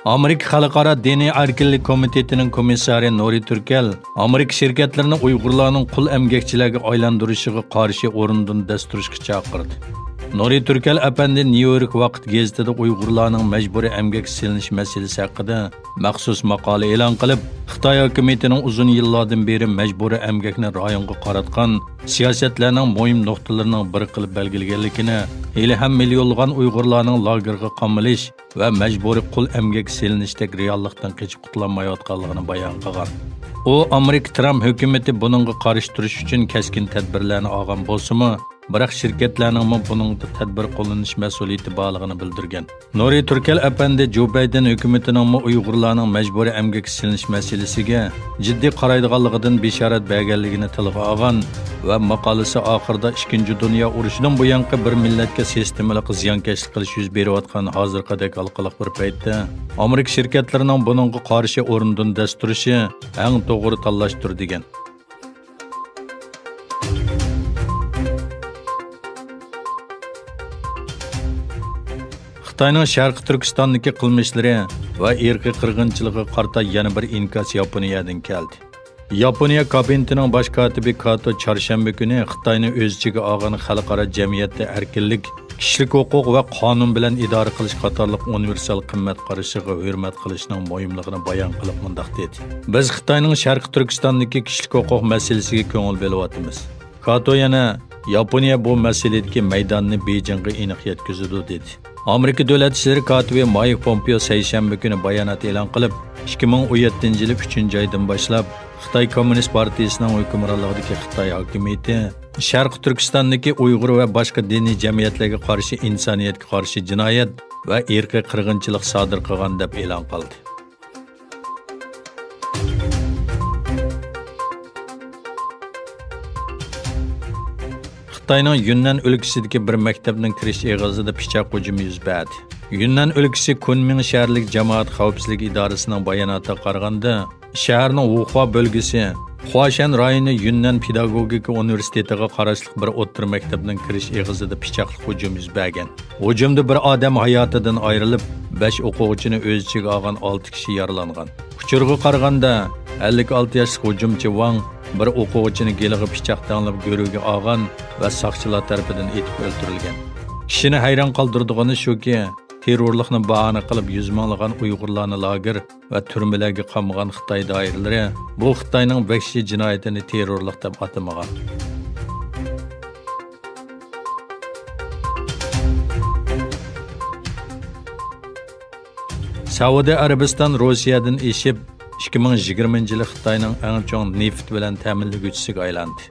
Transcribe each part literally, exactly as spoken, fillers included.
ئامېرىكا خەلقئارا دىنىي ئەركىنلىك كومىتېتىنىڭ كومىسسارى نۇرى تۈركەل ئامېرىكا شىركەتلىرىنى ئۇيغۇرلارنىڭ قۇل ئەمگەكچىلەرگە ئايلاندۇرۇشىغا قارشى ئورنىدىن دەس تۇرۇشقا چاقىردى. نۇرى تۈركەل ئەپەندى نيۇ يورك ۋاقىت گېزىتىدە ئۇيغۇرلارنىڭ مەجبۇرىي ئەمگەككە سېلىنىش مەسىلىسى ھەققىدە مەخسۇس ماقالە ئېلان قىلىپ، خىتاي ھاكىمىيىتىنىڭ ئۇزۇن يىللاردىن بېرى مەجبۇرىي ئەمگەكنى رايونغا قاراتقان سىياسەتلەرنىڭ مۇھىم نۇقتىلىرىنىڭ بىرى قىلىپ بەلگىلىگەنلىكىنى، ھېلىھەم مىليونلىغان ئۇيغۇرلارنىڭ لاگېرغا قامىلىش ۋە مەجبۇرىي قۇل ئەمگەككە سېلىنىشتەك رېئاللىقتىن قېچىپ قۇتۇلالمايۋاتقانلىقىنى بايان قىلغان. ئۇ ئامېرىكا ترامپ ھۆكۈمىتى بۇنىڭغا قارشى تۇرۇش ئۈچۈن كەسكىن تەدبىرلەرنى ئالغان بولسىمۇ، بىراق شىركەتلەرنىڭمۇ بۇنىڭدا تەدبىر قوللىنىش مەسئۇلىيىتى بارلىقىنى بىلدۈرگەن. نۇرى تۈركەل ئەپەندى جو بايدېن ھۆكۈمىتىنىڭمۇ ئۇيغۇرلارنىڭ مەجبۇرىي ئەمگەككە سېلىنىش مەسىلىسىگە جىددىي قارايدىغانلىقىدىن بېشارەت بەرگەنلىكىنى تىلغا ئالغان ۋە ماقالىسى ئاخىرىدا ئىككىنچى دۇنيا ئۇرۇشىدىن بۇيانقى بىر مىللەتكە سىستېمىلىق زىيانكەشلىك قىلىش يۈز بېرىۋاتقان ھازىرقىدەك ھالقىلىق بىر پەيتتە ئامېرىكا شىركەتلىرىنىڭ بۇنىڭغا قارشى ئورنىدىن دەس تۇرۇشى ئەڭ توغرا تاللاشتۇر، دېگەن. خىتاينىڭ شەرقىي تۈركىستاندىكى قىلمىشلىرى ۋە ئىرقىي قىرغىنچىلىقىغا قارىتا يەنە بىر ئىنكاس ياپونىيەدىن كەلدى. ياپونىيە كابىنېتىنىڭ باش كاتىپى كاتو چارشەنبە كۈنى خىتاينى ئۆز ئىچىگە ئالغان خەلقئارا جەمئىيەتتە ئەركىنلىك، كىشىلىك ھوقۇق ۋە قانۇن بىلەن ئىدارە قىلىش قاتارلىق ئۇنىۋېرسال قىممەت قارىشىغا ھۆرمەت قىلىشنىڭ مۇھىملىقىنى بايان قىلىپ مۇنداق دېدى: بىز خىتاينىڭ شەرقىي تۈركىستاندىكى كىشىلىك ھوقۇق مەسىلىسىگە كۆڭۈل بۆلۈۋاتىمىز. كاتو يەنە ياپونىيە بۇ مەسىلىدىكى مەيداننى بېيجىڭغا ئېنىق يەتكۈزىدۇ، دېدى. ئامېرىكا دۆلەت ئىشلىرى كاتىپى مايك پومپېئو سەيشەنبە كۈنى بايانات ئېلان قىلىپ، ئىككى مىڭ ئون يەتتىنچى يىلى ئۈچىنچى ئايدىن باشلاپ خىتاي كوممۇنىست پارتىيىسىنىڭ ھۆكۈمرانلىقىدىكى خىتاي ھاكىمىيىتى شەرقىي تۈركىستاندىكى ئۇيغۇر ۋە باشقا دىنىي جەمئىيەتلەرگە قارشى ئىنسانىيەتكە قارشى جىنايەت ۋە ئىرقىي قىرغىنچىلىق سادىر قىلغان دەپ ئېلان قىلدى. خىتاينىڭ يۈننەن ئۆلكىسىدىكى بىر مەكتەپنىڭ كىرىش ئېغىزىدا پىچاق ھۇجۇمى يۈز بەردى. يۈننەن ئۆلكىسى كۇنمىڭ شەھەرلىك جامائەت خەۋپسىزلىك ئىدارىسىنىڭ باياناتىغا قارىغاندا، شەھەرنىڭ ۋۇخۇا بۆلگىسى خۇاشەن رايونى يۈننەن پېداگوگىكا ئۇنىۋېرسىتېتىغا قاراشلىق بىر ئوتتۇرا مەكتەپنىڭ كىرىش ئېغىزىدا پىچاقلىق ھۇجۇم يۈز بەرگەن. ھۇجۇمدا بىر ئادەم ھاياتىدىن ئايرىلىپ، بەش ئوقۇغۇچىنى ئۆز ئىچىگە ئالغان ئالتە كىشى يارىلانغان. ئۇچۇرغا قارىغاندا، ئەللىك ئالتە ياشلىق ھۇجۇمچى ۋاڭ بىر ئوقۇغۇچىنى گېلىغا پىچاق تەڭلەپ گۆرۈگە ئالغان ۋە ساقچىلار تەرىپىدىن ئېتىپ ئۆلتۈرۈلگەن. كىشىنى ھەيران قالدۇرىدىغىنى شۇكى، تېررورلۇقنى باھانە قىلىپ يۈز مىڭلىغان ئۇيغۇرلارنى لاگېر ۋە تۈرمىلەرگە قامىغان خىتاي دائىرىلىرى بۇ خىتاينىڭ ۋەھشىي جىنايىتىنى تېررورلۇق دەپ ئاتىمىغان. سەئۇدى ئەرەبىستان روسىيەدىن ئېشىپ، ئىككى مىڭ يىگىرمىنچى يىلى خىتاينىڭ ئەڭ چوڭ نېفىت بىلەن تەمىنلىگۈچىسىگە ئايلاندى.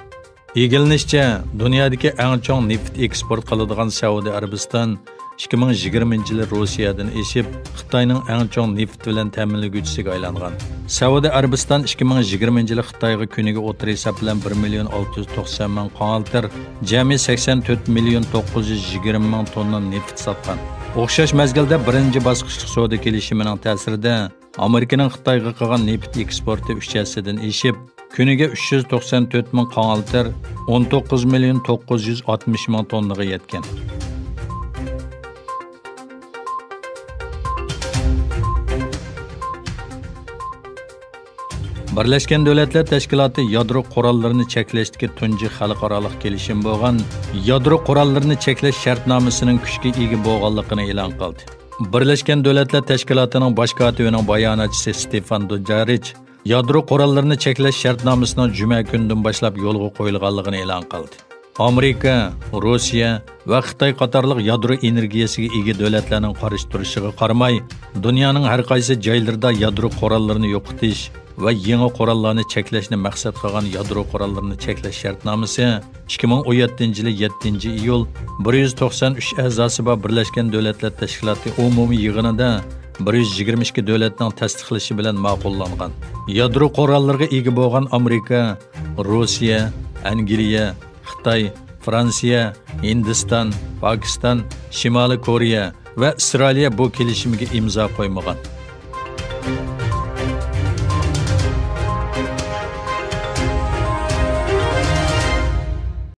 ئىگىلىنىشىچە، دۇنيادىكى ئەڭ چوڭ نېفىت ئېكسپورت قىلىدىغان سەئۇدى ئەرەبىستان ئىككى مىڭ يىگىرمىنچى يىلى روسىيەدىن ئېشىپ، خىتاينىڭ ئەڭ چوڭ نېفىت بىلەن تەمىنلىگۈچىسىگە ئايلانغان. سەئۇدى ئەرەبىستان ئىككى مىڭ يىگىرمىنچى يىلى خىتايغا كۈنىگە ئوتتۇرا ھېساب بىلەن بىر مىليون ئالتە يۈز توقسان مىڭ قاڭالتىر، جەمئىي سەكسەن تۆت مىليون توققۇز يۈز يىگىرمە مىڭ توننا نېفىت ساتقان. ئوخشاش مەزگىلدە بىرىنچى باسقۇچلۇق سودا كېلىشىمىنىڭ تەسىرىدە، ئامېرىكىنىڭ خىتايغا قىلغان نېفىت ئېكسپورتى ئۈچ ھەسسىدىن ئېشىپ، كۈنىگە ئۈچ يۈز توقسان تۆت مىڭ قاڭالتىر، ئون توققۇز مىليون توققۇز يۈز ئاتمىش مىڭ توننىغا يەتكەن. بىرلەشكەن دۆلەتلەر تەشكىلاتى يادرو قوراللىرىنى چەكلەشتىكى تۇنجى خەلقئارالىق كېلىشىم بولغان يادرو قوراللىرىنى چەكلەش شەرتنامىسىنىڭ كۈچكە ئىگە بولغانلىقىنى ئېلان قىلدى. بىرلەشكەن دۆلەتلەر تەشكىلاتىنىڭ باش كاتىپىنىڭ باياناتچىسى ستېفان دوجارىچ يادرو قوراللىرىنى چەكلەش شەرتنامىسىنىڭ جۈمە كۈنىدىن باشلاپ يولغا قويۇلغانلىقىنى ئېلان قىلدى. ئامېرىكا، روسىيە ۋە خىتاي قاتارلىق يادرو ئېنېرگىيەسىگە ئىگە دۆلەتلەرنىڭ قارشى تۇرۇشىغا قارىماي، دۇنيانىڭ ھەر قايسى جايلىرىدا يادرو قوراللىرىنى يوقىتىش ۋە يېڭى قوراللارنى چەكلەشنى مەقسەت قىلغان يادرو قوراللىرىنى چەكلەش شەرتنامىسى ئىككى مىڭ ئون يەتتىنچى يىلى يەتتىنچى ئىيۇل بىر يۈز توقسان ئۈچ ئەزاسى بار بىرلەشكەن دۆلەتلەر تەشكىلاتى ئومۇمىي يىغىنىدا بىر يۈز يىگىرمە ئىككى دۆلەتنىڭ تەستىقلىشى بىلەن ماقۇللانغان. يادرو قوراللىرىغا ئىگە بولغان ئامېرىكا، روسىيە، ئەنگلىيە، خىتاي، فرانسىيە، ھىندىستان، پاكىستان، شىمالىي كورېيە ۋە ئىسرائىلىيە بۇ كېلىشىمگە ئىمزا قويمىغان.